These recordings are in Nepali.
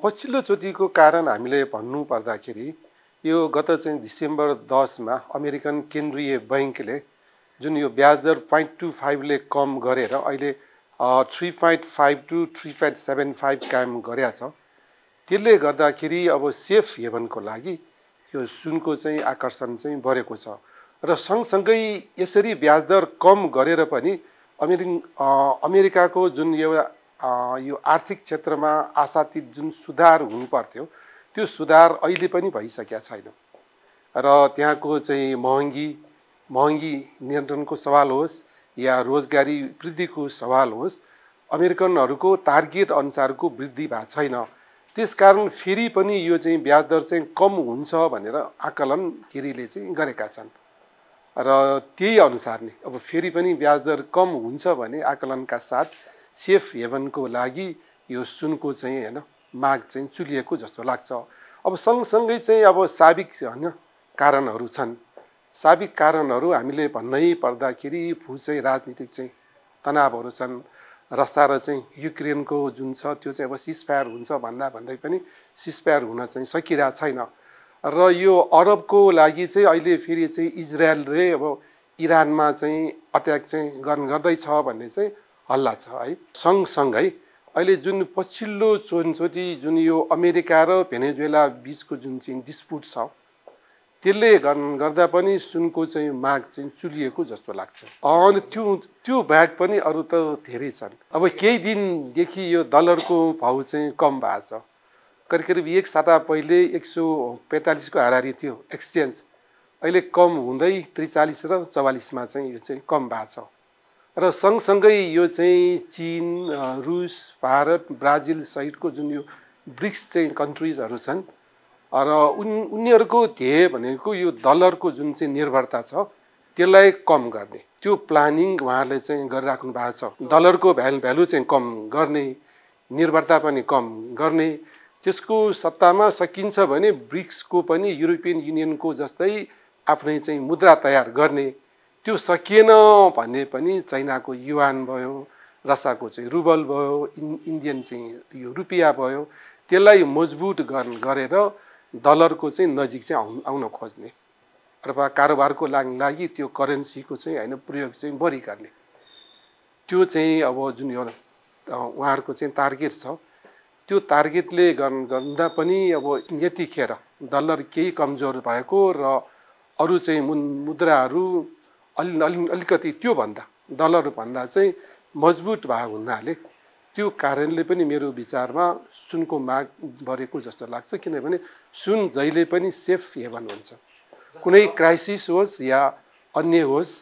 पछिल्लो चोटिको कारण हामीले भन्नु पर्दाखेरि यो गत चाहिँ डिसेम्बर 10 मा अमेरिकन केन्द्रीय बैंकले जुन यो ब्याज दर 0.25 ले कम गरेर अहिले 3.5 to 3.75 कायम गरेको छ। त्यसले गर्दाखेरि अब सेफ हेभनको लागि यो सुनको चाहिँ आकर्षण चाहिँ बढेको छ र सँगसँगै यसरी ब्याज दर कम गरेर पनि अमेरिकाको जुन यो आर्थिक क्षेत्रमा आशातीत जुन सुधार हुनु पर्थ्यो त्यो सुधार अहिले पनि भइसकेको छैन र त्यहाँको चाहिँ महँगी नियन्त्रणको सवाल होस् या रोजगारी वृद्धिको सवाल होस्, अमेरिकनहरूको टार्गेट अनुसारको वृद्धि भएको छैन। त्यसकारण फेरि पनि यो चाहिँ ब्याज दर चाहिँ कम हुन्छ भनेर आकलन केरीले चाहिँ गरेका छन् र त्यही अनुसार नै अब फेरि पनि ब्याज दर कम हुन्छ भने आकलनका साथ सेफ हेभनको लागि यो सुनको चाहिँ हैन माग चाहिँ चुलिएको जस्तो लाग्छ। अब सँगसँगै चाहिँ अब साबिक हैन कारणहरू छन्। साबिक कारणहरू हामीले भन्नै पर्दाखेरि भू चाहिँ राजनीतिक चाहिँ तनावहरू छन्। रसिया र चाहिँ युक्रेनको जुन छ त्यो चाहिँ अब सिजफायर हुन्छ भन्दै पनि सिजफायर हुन चाहिँ सकिरहेको छैन र यो अरबको लागि चाहिँ अहिले फेरि चाहिँ इजरायलले अब इरानमा चाहिँ अट्याक चाहिँ गर्दैछ भन्ने चाहिँ हल्ला छ है। सँगसँगै अहिले जुन पछिल्लो चोटि जुन यो अमेरिका र भेनेजुएला बीचको जुन चाहिँ डिस्प्युट छ त्यसले गर्दा पनि सुनको चाहिँ माग चाहिँ चुलिएको जस्तो लाग्छ। अनि त्यो बाहेक पनि अरू त धेरै छन्। अब केही दिनदेखि यो डलरको भाउ चाहिँ कम भएको छ। करिब एक साता पहिले 145 को हाराहारी थियो एक्सचेन्ज, अहिले कम हुँदै 43 र 44 मा चाहिँ यो चाहिँ कम भएको छ र सँगसँगै यो चाहिँ चीन, रुस, भारत, ब्राजिल सहितको जुन यो ब्रिक्स चाहिँ कन्ट्रिजहरू छन् र उनीहरूको ध्येय भनेको यो डलरको जुन चाहिँ निर्भरता छ त्यसलाई कम गर्ने त्यो प्लानिङ उहाँहरूले चाहिँ गरिराख्नु भएको छ। डलरको भ्यालु चाहिँ कम गर्ने, निर्भरता पनि कम गर्ने, त्यसको सत्तामा सकिन्छ भने ब्रिक्सको पनि युरोपियन युनियनको जस्तै आफ्नै चाहिँ मुद्रा तयार गर्ने। त्यो सकिएन भने पनि चाइनाको युआन भयो, रसियाको चाहिँ रुबल भयो, इन्डियन चाहिँ यो रुपियाँ भयो, त्यसलाई मजबुत गरेर डलरको चाहिँ नजिक चाहिँ आउन खोज्ने अथवा कारोबारको लागि त्यो करेन्सीको चाहिँ हैन प्रयोग चाहिँ बढी गर्ने, त्यो चाहिँ अब जुन यो उहाँहरूको चाहिँ टार्गेट छ त्यो टार्गेटले गर्दा पनि अब यतिखेर डलर केही कमजोर भएको र अरू चाहिँ मुद्राहरू अलिकति त्यो भन्दा डलर भन्दा चाहिँ मजबुत भएको हुनाले त्यो कारणले पनि मेरो विचारमा सुनको माग बढेको जस्तो लाग्छ। किनभने सुन जहिले पनि सेफ हेभन हुन्छ, कुनै क्राइसिस होस् या अन्य होस्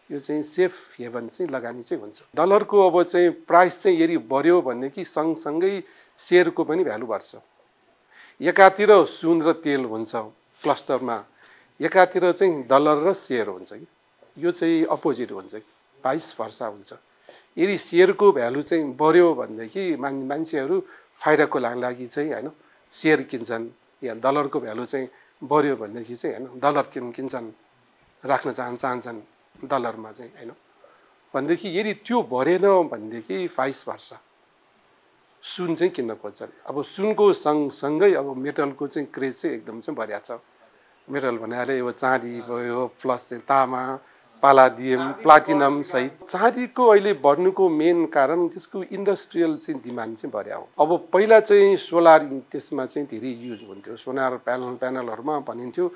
यो चाहिँ सेफ हेभन चाहिँ लगानी चाहिँ हुन्छ। डलरको अब चाहिँ प्राइस चाहिँ यदि बढ्यो भने कि सँगसँगै शेयरको पनि भ्यालु बढ्छ। एकातिर सुन र तेल हुन्छ क्लस्टरमा, एकातिर चाहिँ डलर र शेयर हुन्छ कि यो चाहिँ अपोजिट हुन्छ कि भाइस भर्सा हुन्छ। यदि शेयरको भ्यालु चाहिँ बढ्यो भनेदेखि मान्छेहरू फाइदाको लागि चाहिँ हैन शेयर किन्छन्, या डलरको भ्यालु चाहिँ बढ्यो भनेदेखि चाहिँ हैन डलर किन्छन्, राख्न चाहन्छन् डलरमा चाहिँ हैन भनेदेखि यदि त्यो बढेन भनेदेखि भाइस भर्सा सुन चाहिँ किन्न खोज्छन्। अब सुनको सँगसँगै अब मेटलको चाहिँ क्रेज चाहिँ एकदम चाहिँ बढिया छ। मेटल भन्नाले यो चाँदी भयो प्लस चाहिँ तामा, पालाडियम, प्लाटिनम सहित। चाँदीको अहिले बढ्नुको मेन कारण त्यसको इन्डस्ट्रियल चाहिँ डिमान्ड चाहिँ बढ्या हो। अब पहिला चाहिँ सोलर त्यसमा चाहिँ धेरै युज हुन्थ्यो, सोलर प्यानलहरूमा भनिन्थ्यो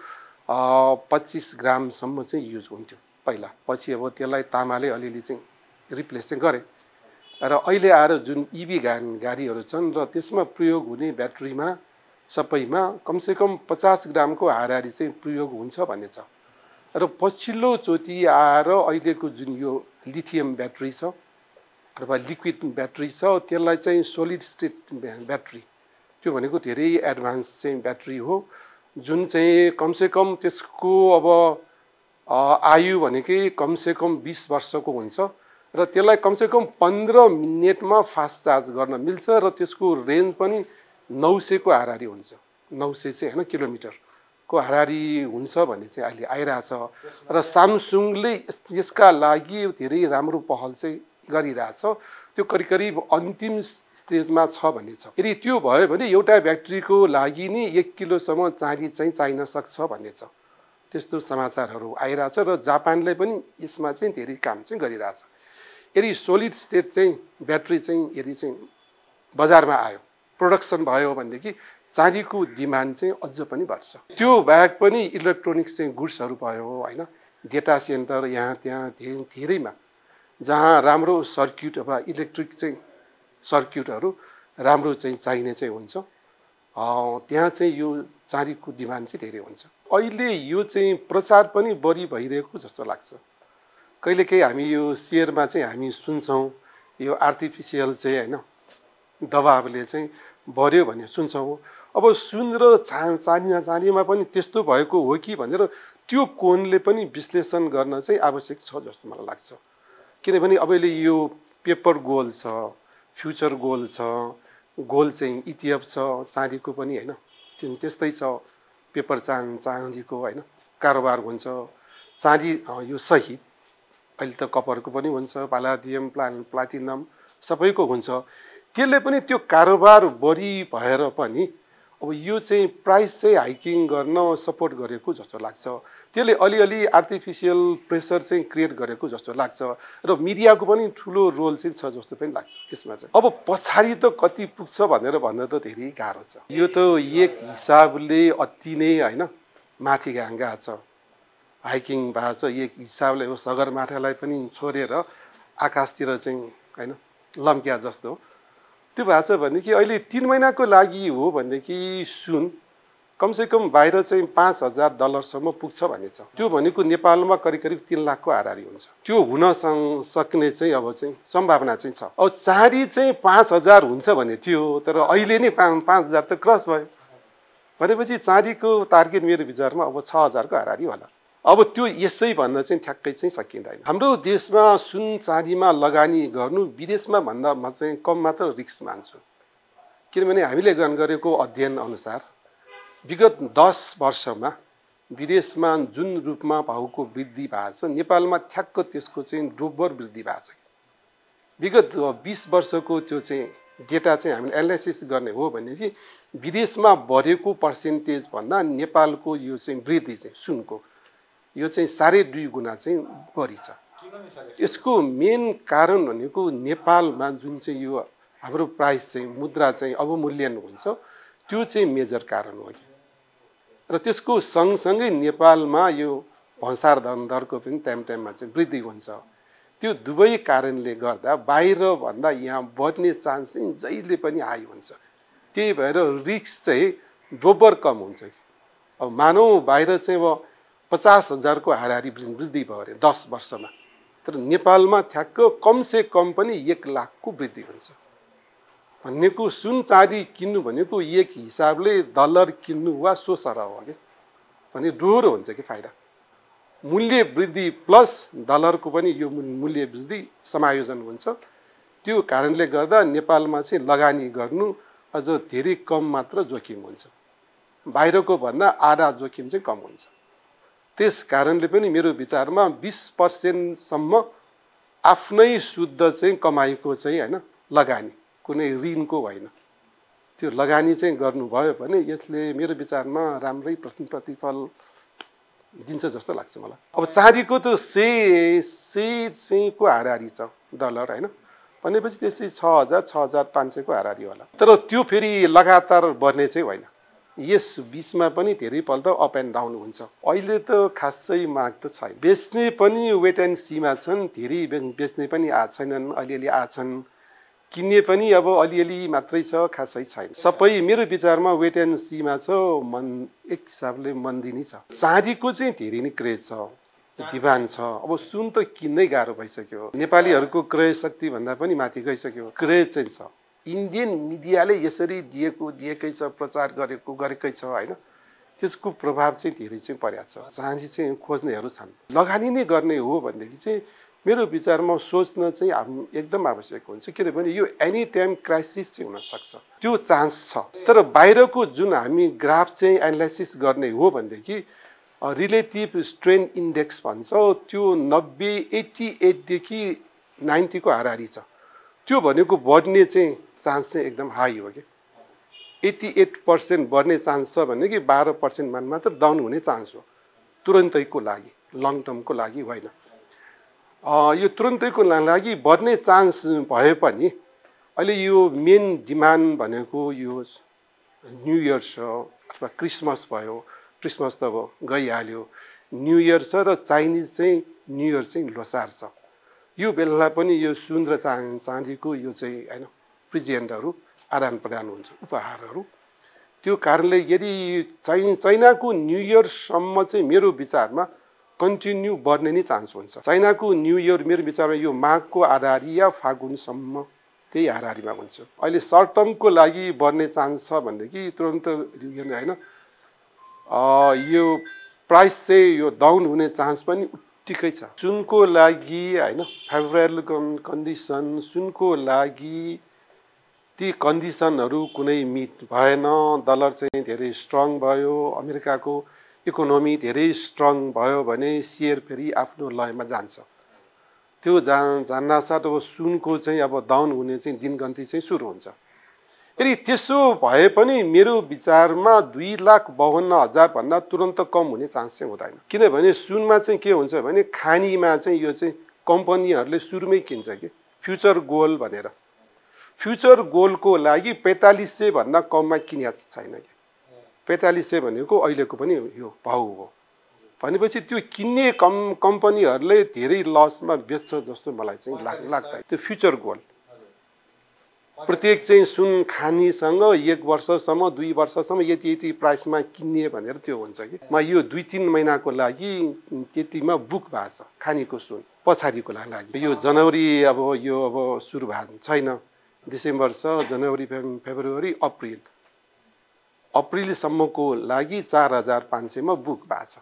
25 ग्रामसम्म चाहिँ युज हुन्थ्यो पहिला। पछि अब त्यसलाई तामाले अलिअलि चाहिँ रिप्लेस चाहिँ गरे र अहिले आएर जुन इभी गाडीहरू छन् र त्यसमा प्रयोग हुने ब्याट्रीमा सबैमा कमसेकम 50 ग्रामको हाराहारी चाहिँ प्रयोग हुन्छ भन्ने छ र पछिल्लो चोटि आएर अहिलेको जुन यो लिथियम ब्याट्री छ अथवा लिक्विड ब्याट्री छ त्यसलाई चाहिँ सोलिड स्टेट ब्याट्री, त्यो भनेको धेरै एडभान्स चाहिँ ब्याट्री हो जुन चाहिँ कमसेकम त्यसको अब आयु भनेकै कमसेकम 20 वर्षको हुन्छ र त्यसलाई कमसेकम 15 मिनेटमा फास्ट चार्ज गर्न मिल्छ र त्यसको रेन्ज पनि 900 को हाराहारी हुन्छ। 900 चाहिँ हैन किलोमिटर को हाराहारी हुन्छ भन्ने चाहिँ अहिले आइरहेछ र सामसुङले यसका लागि धेरै राम्रो पहल चाहिँ गरिरहेछ। त्यो करिब अन्तिम स्टेजमा छ भन्ने छ। यदि त्यो भयो भने एउटा ब्याट्रीको लागि नि 1 किलोसम्म चाँदी चाहिँ चाहिन सक्छ भन्ने छ। त्यस्तो समाचारहरू आइरहेछ र जापानले पनि यसमा चाहिँ धेरै काम चाहिँ गरिरहेछ। यदि सोलिड स्टेट चाहिँ ब्याट्री चाहिँ यदि चाहिँ बजारमा आयो, प्रोडक्सन भयो भनेदेखि चाँदीको डिमान्ड चाहिँ अझ पनि बढ्छ। त्यो बाहेक पनि इलेक्ट्रोनिक्स चाहिँ गुड्सहरू भयो हैन, डेटा सेन्टर यहाँ त्यहाँ धेरैमा जहाँ राम्रो सर्क्युट वा इलेक्ट्रिक चाहिँ सर्क्युटहरू राम्रो चाहिँ चाहिने चाहिँ हुन्छ, त्यहाँ चाहिँ यो चाँदीको डिमान्ड चाहिँ धेरै हुन्छ। अहिले यो चाहिँ प्रचार पनि बढी भइरहेको जस्तो लाग्छ। कहिलेकाहीँ हामी यो शेयरमा चाहिँ हामी सुन्छौँ यो आर्टिफिसियल चाहिँ हैन दबावले चाहिँ बढ्यो भन्ने सुन्छौँ। अब सुन र चाँदीमा पनि त्यस्तो भएको हो कि भनेर त्यो कोणले पनि विश्लेषण गर्न चाहिँ आवश्यक छ जस्तो मलाई लाग्छ। किनभने अहिले यो पेपर गोल्ड छ, फ्युचर गोल्ड छ, गोल्ड चाहिँ ETF छ, चाँदीको पनि हैन त्यस्तै छ, पेपर चाँदीको हैन कारोबार हुन्छ। चाँदी यो सहित अहिले त कपरको पनि हुन्छ, पालाडियम प्लाटिनम सबैको हुन्छ। त्यसले पनि त्यो कारोबार बढी भएर पनि अब यो चाहिँ प्राइस चाहिँ हाइकिङ गर्न सपोर्ट गरेको जस्तो लाग्छ। त्यसले अलिअलि आर्टिफिसियल प्रेसर चाहिँ क्रिएट गरेको जस्तो लाग्छ र मिडियाको पनि ठुलो रोल चाहिँ छ जस्तो पनि लाग्छ यसमा चाहिँ। अब पछाडि त कति पुग्छ भनेर भन्न त धेरै गाह्रो छ। यो त एक हिसाबले अति नै हैन माथि गएको छ, हाइकिङ भएको छ। एक हिसाबले हो सगरमाथालाई पनि छोडेर आकाशतिर चाहिँ हैन लम्क्या जस्तो त्यो भएको छ भनेदेखि अहिले 3 महिनाको लागि हो भनेदेखि सुन कमसेकम बाहिर चाहिँ $5,000 पुग्छ भन्ने छ। त्यो भनेको नेपालमा करिब 3 लाखको हाराहारी हुन्छ। त्यो हुन सक्ने चाहिँ अब चाहिँ सम्भावना चाहिँ छ। अब चाँदी चाहिँ 5,000 हुन्छ भन्ने थियो, तर अहिले नै 5,000 त क्रस भयो भनेपछि चाँदीको टार्गेट मेरो विचारमा अब 6,000 को हाराहारी होला। अब त्यो यसै भन्न चाहिँ ठ्याक्कै चाहिँ सकिँदैन। हाम्रो देशमा सुन चाँदीमा लगानी गर्नु विदेशमा भन्दा म चाहिँ कम मात्र रिस्क मान्छु। किनभने हामीले गरेको अध्ययन अनुसार विगत 10 वर्षमा विदेशमा जुन रूपमा भाउको वृद्धि भएको छ, नेपालमा ठ्याक्क त्यसको चाहिँ डबल वृद्धि भएको छ। विगत 20 वर्षको त्यो चाहिँ डेटा चाहिँ हामीले एनालाइसिस गर्ने हो भनेदेखि विदेशमा बढेको पर्सेन्टेज भन्दा नेपालको यो चाहिँ वृद्धि चाहिँ सुनको यो चाहिँ 2.5 गुणा चाहिँ बढी छ। यसको मेन कारण भनेको नेपालमा जुन चाहिँ यो हाम्रो प्राइस चाहिँ मुद्रा चाहिँ अवमूल्यन हुन्छ, त्यो चाहिँ मेजर कारण हो। र त्यसको सँगसँगै नेपालमा यो भन्सार दरको पनि टाइममा चाहिँ वृद्धि हुन्छ। त्यो दुवै कारणले गर्दा बाहिर भन्दा यहाँ बढ्ने चान्स चाहिँ जहिले पनि हाई हुन्छ। त्यही भएर रिस्क चाहिँ डबल कम हुन्छ। अब मानौ बाहिर चाहिँ अब 50,000 को हाराहारी वृद्धि भयो अरे 10 वर्षमा, तर नेपालमा ठ्याक्क कमसे कम पनि 1 लाख को वृद्धि हुन्छ भनेको सुन चाँदी किन्नु भनेको एक हिसाबले डलर किन्नु वा सो सरह हो भने डोरो हुन्छ कि फाइदा। मूल्य वृद्धि प्लस डलरको पनि यो मूल्य वृद्धि समायोजन हुन्छ। त्यो कारणले गर्दा नेपालमा चाहिँ लगानी गर्नु अझ धेरै कम मात्र जोखिम हुन्छ, बाहिरको भन्दा आधा जोखिम चाहिँ कम हुन्छ। त्यस कारणले पनि मेरो विचारमा 20% सम्म आफ्नै शुद्ध चाहिँ कमाइको चाहिँ हैन लगानी, कुनै ऋणको होइन, त्यो लगानी चाहिँ गर्नुभयो भने यसले मेरो विचारमा राम्रै प्रतिफल दिन्छ जस्तो लाग्छ मलाई। अब चाँदीको त को हाराहारी छ डलर हैन भनेपछि त्यसै 6,000 6,500 को हाराहारी होला। तर त्यो फेरि लगातार बढ्ने चाहिँ होइन, यस बीचमा पनि धेरै पल्ट अप एन्ड डाउन हुन्छ। अहिले त खासै माग त छैन, बेच्ने पनि वेट एन्ड सीमा छन्, धेरै बेच्ने पनि छैनन्, अलिअलि आछन्, किन्ने पनि अब अलिअलि मात्रै छ, खासै छैन। सबै मेरो विचारमा वेट एन्ड सीमा छ, एक हिसाबले मन्दिनी छ। चाँदीको चाहिँ धेरै नै क्रेज छ, डिमान्ड छ। अब सुन त किन्नै गाह्रो भइसक्यो, नेपालीहरूको क्रय शक्ति भन्दा पनि माथि गइसक्यो, क्रेज चाहिँ छ। इन्डियन मिडियाले यसरी दिएकै छ, प्रचार गरेकै छ हैन, त्यसको प्रभाव चाहिँ धेरै चाहिँ परेको छ। चाँदी चाहिँ खोज्नेहरू छन्, लगानी नै गर्ने हो भनेदेखि चाहिँ मेरो विचारमा सोच्न चाहिँ एकदम आवश्यक हुन्छ। किनभने यो एनी टाइम क्राइसिस चाहिँ हुन सक्छ, त्यो चान्स छ। तर बाहिरको जुन हामी ग्राफ चाहिँ एनालाइसिस गर्ने हो भनेदेखि रिलेटिभ स्ट्रेन्थ इन्डेक्स भन्छ, त्यो 88 देखि 90 को हाराहारी छ। त्यो भनेको बढ्ने चाहिँ चान्स चाहिँ एकदम हाई हो कि 88% बढ्ने चान्स छ भने कि 12% मान मात्र डाउन हुने चान्स हो तुरन्तैको लागि लङ टर्मको लागि होइन यो तुरन्तैको लागि बढ्ने चान्स भए पनि अहिले यो मेन डिमान्ड भनेको यो न्यू इयर छ अथवा क्रिसमस भयो क्रिसमस त अब गइहाल्यो न्यू इयर छ र चाइनिज चाहिँ न्यू इयर चाहिँ लोसार छ यो बेला पनि यो सुन र चाँदीको यो चाहिँ होइन प्रेजेन्टहरू आदान प्रदान हुन्छ उपहारहरू त्यो कारणले यदि चाइनाको न्यू इयरसम्म चाहिँ मेरो विचारमा कन्टिन्यू बढ्ने नै चान्स हुन्छ चाइनाको न्यू इयर मेरो विचारमा यो माघको आधारी या फागुनसम्म त्यही आधारीमा हुन्छ अहिले सर्ट टर्मको लागि बढ्ने चान्स छ भनेदेखि तुरन्त होइन यो प्राइस चाहिँ यो डाउन हुने चान्स पनि उत्तिकै छ सुनको लागि होइन फेभरेबल कन्डिसन सुनको लागि ती कन्डिसनहरू कुनै मिट भएन डलर चाहिँ धेरै स्ट्रङ भयो अमेरिकाको इकोनोमी धेरै स्ट्रङ भयो भने सेयर फेरि आफ्नो लयमा जान्छ त्यो जान्नासाथ अब सुनको चाहिँ अब डाउन हुने चाहिँ दिनगन्ती चाहिँ सुरु हुन्छ यदि त्यसो भए पनि मेरो विचारमा 2,52,000 भन्दा तुरन्त कम हुने चान्स चाहिँ हुँदैन किनभने सुनमा चाहिँ के हुन्छ भने खानीमा चाहिँ यो चाहिँ कम्पनीहरूले सुरुमै किन्छ कि फ्युचर गोल्ड भनेर फ्युचर गोल्डको लागि 4500 भन्दा कममा किनेको छैन कि 4500 भनेको अहिलेको पनि यो भाउ हो भनेपछि त्यो किन्ने कम्पनीहरूले धेरै लसमा बेच्छ जस्तो मलाई चाहिँ लाग्दैन त्यो फ्युचर गोल्ड प्रत्येक चाहिँ सुन खानीसँग 1 वर्षसम्म 2 वर्षसम्म यति प्राइसमा किन्ने भनेर त्यो हुन्छ कि म यो 2-3 महिनाको लागि त्यतिमा बुक भएको छ खानीको सुन पछाडिको लागि यो जनवरी अब सुरु भएको छैन डिसेम्बर छ जनवरी फेब्रुअरी अप्रिलसम्मको लागि 4,500 मा बुक भएको छ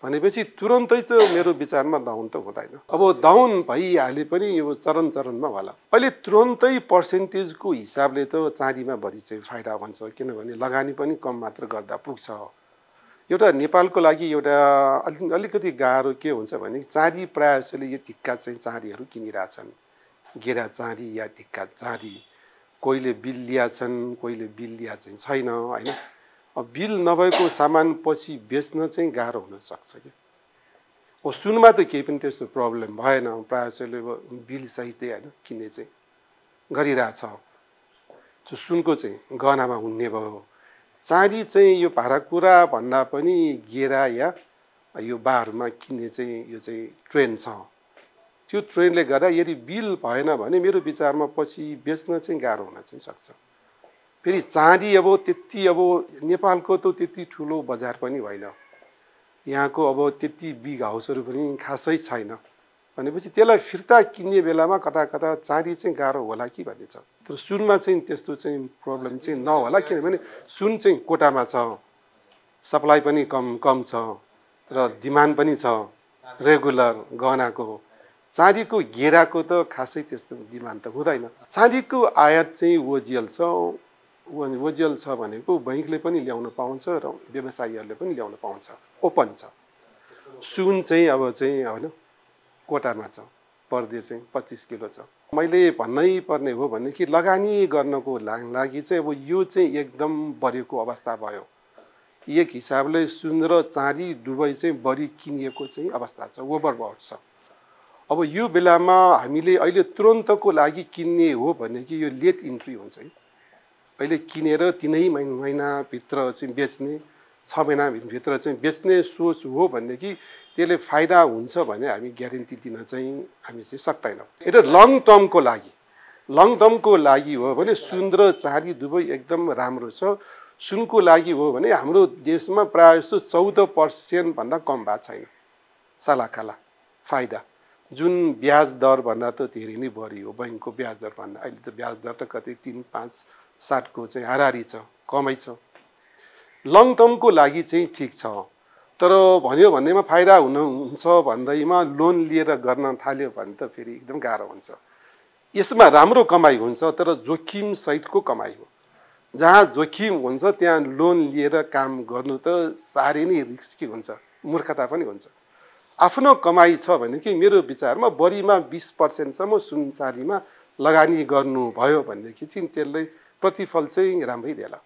भनेपछि तुरन्तै चाहिँ मेरो विचारमा डाउन त हुँदैन अब डाउन भइहाले पनि यो चरणमा होला अहिले तुरन्तै पर्सेन्टेजको हिसाबले त चाँदीमा बढी चाहिँ फाइदा हुन्छ किनभने लगानी पनि कम मात्र गर्दा पुग्छ एउटा नेपालको लागि एउटा अलिकति गाह्रो के हुन्छ भने चाँदी प्रायः जसोले यो टिक्का चाहिँ चाँदीहरू किनिरहेछन् गेरा चाँदी या टिक्का चाँदी कोहीले बिल लिया छन् कोहीले बिल लिया चाहिँ छैन होइन बिल नभएको सामान पछि बेच्न चाहिँ गाह्रो हुन सक्छ कि सुनमा त केही पनि त्यस्तो प्रब्लम भएन प्रायः जसोले बिल सहितै होइन किन्ने चाहिँ गरिरहेछ सुनको चाहिँ गहनामा हुने भयो चाँदी चाहिँ यो भाँडाकुँडा भन्दा पनि गेरा या यो बारमा किन्ने चाहिँ यो चाहिँ ट्रेन्ड छ त्यो ट्रेन्डले गर्दा यदि बिल भएन भने मेरो विचारमा पछि बेच्न चाहिँ गाह्रो हुन चाहिँ सक्छ फेरि चाँदी अब त्यति अब नेपालको त त्यति ठुलो बजार पनि होइन यहाँको अब त्यति बिग हाउसहरू पनि खासै छैन भनेपछि त्यसलाई फिर्ता किन्ने बेलामा कता चाँदी चाहिँ गाह्रो होला कि भन्ने छ तर सुनमा चाहिँ त्यस्तो चाहिँ प्रब्लम चाहिँ नहोला किनभने सुन चाहिँ कोटामा छ सप्लाई पनि कम छ र डिमान्ड पनि छ रेगुलर गहनाको चाँदीको गेराको त खासै त्यस्तो डिमान्ड त हुँदैन चाँदीको आयात चाहिँ ओजिएल छ भनेको बैंकले पनि ल्याउन पाउँछ र व्यवसायीहरूले पनि ल्याउन पाउँछ ओपन छ सुन चाहिँ अब चाहिँ होइन कोटामा छ पर डे चाहिँ 25 किलो छ मैले भन्नै पर्ने हो भने कि लगानी गर्नको लागि चाहिँ अब यो चाहिँ एकदम बढेको अवस्था भयो एक हिसाबले सुन र चाँदी दुवै चाहिँ बढी किनिएको चाहिँ अवस्था छ ओभरबट छ अब यो बेलामा हामीले अहिले तुरन्तको लागि किन्ने हो भने कि यो लेट इन्ट्री हुन्छ है अहिले किनेर 3 महिनाभित्र चाहिँ बेच्ने 6 महिनाभित्र चाहिँ बेच्ने सोच हो भने कि त्यसले फाइदा हुन्छ भने हामी ग्यारेन्टी दिन चाहिँ हामी चाहिँ सक्दैनौँ यो लङ टर्मको लागि हो भने सुन र चाँदी दुवै एकदम राम्रो छ सुनको लागि हो भने हाम्रो देशमा प्रायः जस्तो 14% भन्दा कम भएको छैन सालाकाला फाइदा जुन ब्याज दर भन्दा त धेरै नै बढी हो बैंकको ब्याज दर भन्दा अहिले त ब्याज दर त कतै 3-5% को चाहिँ हाराहारी छ कमै छ लङ टर्मको लागि चाहिँ ठिक छ तर भन्यो भन्दैमा फाइदा हुन्छ भन्दैमा लोन लिएर गर्न थाल्यो भने त फेरि एकदम गाह्रो हुन्छ यसमा राम्रो कमाइ हुन्छ तर जोखिम सहितको कमाइ हो जहाँ जोखिम हुन्छ त्यहाँ लोन लिएर काम गर्नु त साह्रै नै रिस्की हुन्छ मूर्खता पनि हुन्छ आफ्नो कमाइ छ भने कि मेरो विचारमा बढीमा 20% सम्म सुन चाँदीमा लगानी गर्नुभयो भनेदेखि चाहिँ त्यसले प्रतिफल चाहिँ राम्रै देला।